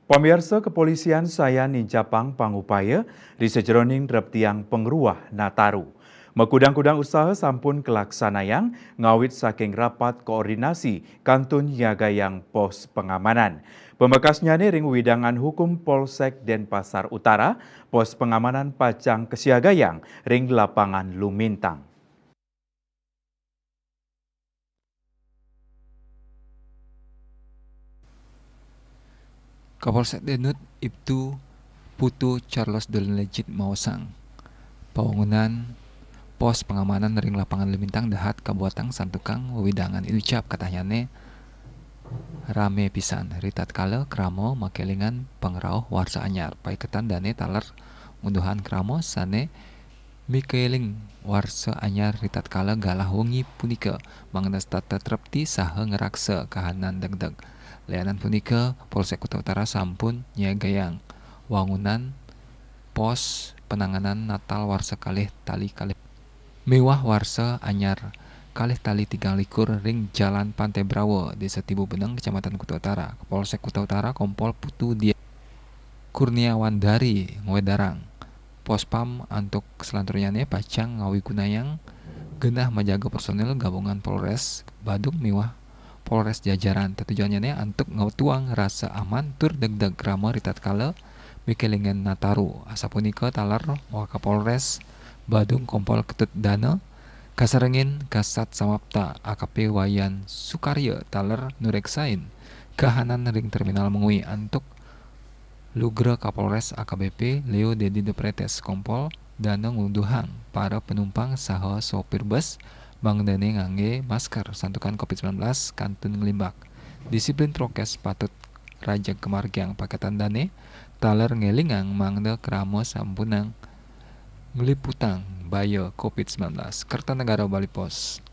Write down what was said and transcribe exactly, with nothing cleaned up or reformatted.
Pamiarsa, kepolisian sayan nincapang pangupaya ri sajeroning drep tiang pangruah Nataru. Makudang-kudang usaha sampun kalaksanayang ngawit saking rapat koordinasi kantun nyagayang pos pangamanan. Pamekasnyane ring wewidangan hukum Polsek Denpasar Utara, pos pangamanan pacang kasiagayang ring lapangan Lumintang. Kapolsek Denut, Ibtu Putu Charles Dolineljit maosang, pawangunan pos pangamanan ring lapangan Lumintang dahat kabuatang santukan wewidangan inucap katahnyane rame pisan ritatkala krama makelingan pangrauh warsa anyar. Paiketan dane taler ngunduhang krama sane mikeling warsa anyar ritatkala galah wengi punika mangda setata trepti saha ngraksa kahanan degdeg. Lianan punika, Polsek Kuta Utara sampun nyegayang wangunan pos penanganan Natal warsa kalih tali kalih miwah warsa anyar kalih tali tigang likur ring Jalan Pantai Brawa, Desa Tibu Beneng, Kecamatan Kuta Utara. Kapolsek Kuta Utara, Kompol Putu Dia Kurniawan Dari ngwedarang, Pospam antuk selanturnyane pacang ngawigunayang genah majaga personil gabungan Polres Badung miwah Polres jajaran. Tetujonnyane antuk ngwetuang rasa aman tur degdeg krama ritatkala mikelingan Nataru. Asapunika taler Wakapolres Badung Kompol Ketut Dana kasarengin Kasat Samapta A K P Wayan Sukarya taler nureksain kahanan ring terminal Mengwi antuk lugra Kapolres A K B P Leo Dedi Depretes. Kompol Dana nguduhang para penumpang saha sopir bus mangdane ngangge masker santukan covid sembilan belas kantun nglimbak. Disiplin prokes patut rajeg kamargiang. Paiketan dane taler ngelingang mangda krama sampunang ngliputang baya covid sembilan belas. Kertanegara Bali Post.